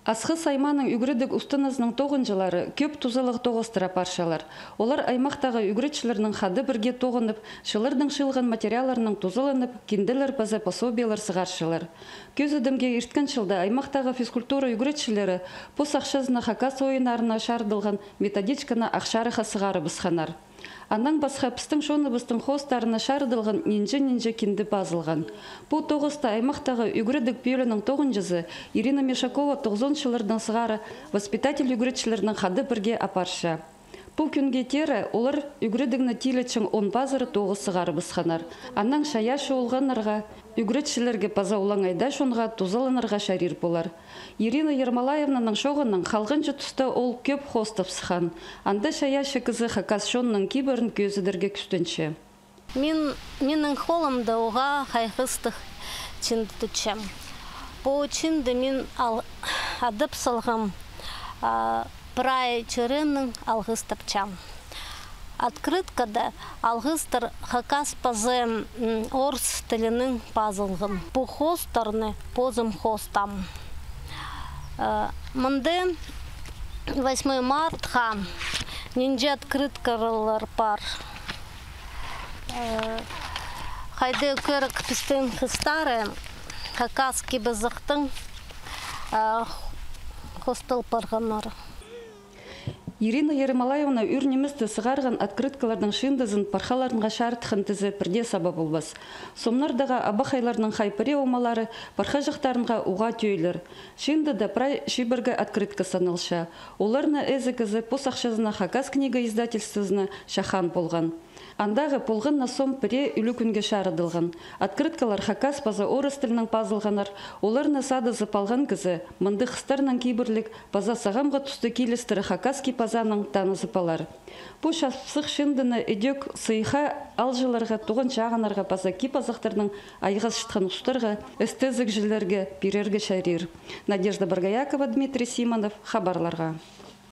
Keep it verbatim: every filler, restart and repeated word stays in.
Асхыс аймааның ӱгредіг устынызының тоғынҷылары кӧп тузалығ тоғыстар апарчалар. Олар аймахтағы ӱгретчілернең хада пірге тоғынып, чыллардаң чыылған материалларнаң тузаланып, кинделер паза пособиелер сығарчалар. Кӧзідімге, ирткен чылда аймахтағы физкультура ӱгретчілері пос ахчазына хакас ойыннарына чарыдылған методичканы Ах Чарыхха сығарыбысханнар. Аннаң пасха пістің чоныбыстың хоостарына чарыдылған нинҷе-нинҷе кинде пазылған. Пу тоғыста аймахтағы ӱгредіг пӧлиинің тоғынҷызы Ирина Мешакова тоғызон чыллардаң сығара воспитатель ӱгретчілернең хада пірге апарча. Пу кӱнге теере олар ӱгредігні тилетчең он пазыра тоғыс сығарыбысханнар. Аннаң чайаачы олғаннарға, ӱгретчілерге паза олаңай даа чонға тузаланарға чарир полар. Ирина Ермолаевнаның чооғынаң, халғанҷы туста ол кӧп хоостап сыххан. Анда чайаачы кізі хакас чонның кибірін кӧзідерге кӱстенче. Мин, минің холымда уғаа хайхыстығ чинді тутчам. Пу чинді мин ал-, адап салғам, а, прай чирінең алғыстапчам. Открыткада алғыстар хакас паза, м, орыс тілінең пазылған. Пу хоостарны позым хоостаам. Э, мында восьмое мартха нинҷе открыткалар пар. Э, хайда кӧрік пістің хыстары хакас кип-азахтаң, э, хоостал парғаннар. Ирина Ермолаевна ӱр ниместе сығарған открыткаларның чыындызын пархаларынға чарытхан тізе пірдее саба полбас. Сомнардағы абахайларның хай пірее омалары пархаҷахтарынға уғаа тӧӧйлер. Чыындыда прай чибіргі открытка саналча. Оларны ээзі кізі пос ахчазына Хакас книга издательствозына чахаан полған. Андағы полған на сом пірее ӱлӱкӱнге чарыдылған. Открыткалар хакас паза орыс тілінең пазылғаннар, оларны садызып алған кізі мындағ хыстарнаң кибірліг паза сағамғы туста килістіре хакас кип-азаанаң танызып алар. Пу чапсых чыындыны ідӧк сыйыхха алҷыларға, туған чағыннарға паза кип-азахтарның айғасчатхан устарға, істезігҷілерге пирерге чарир. Надежда Боргоякова, Дмитрий Симонов, хабарларға.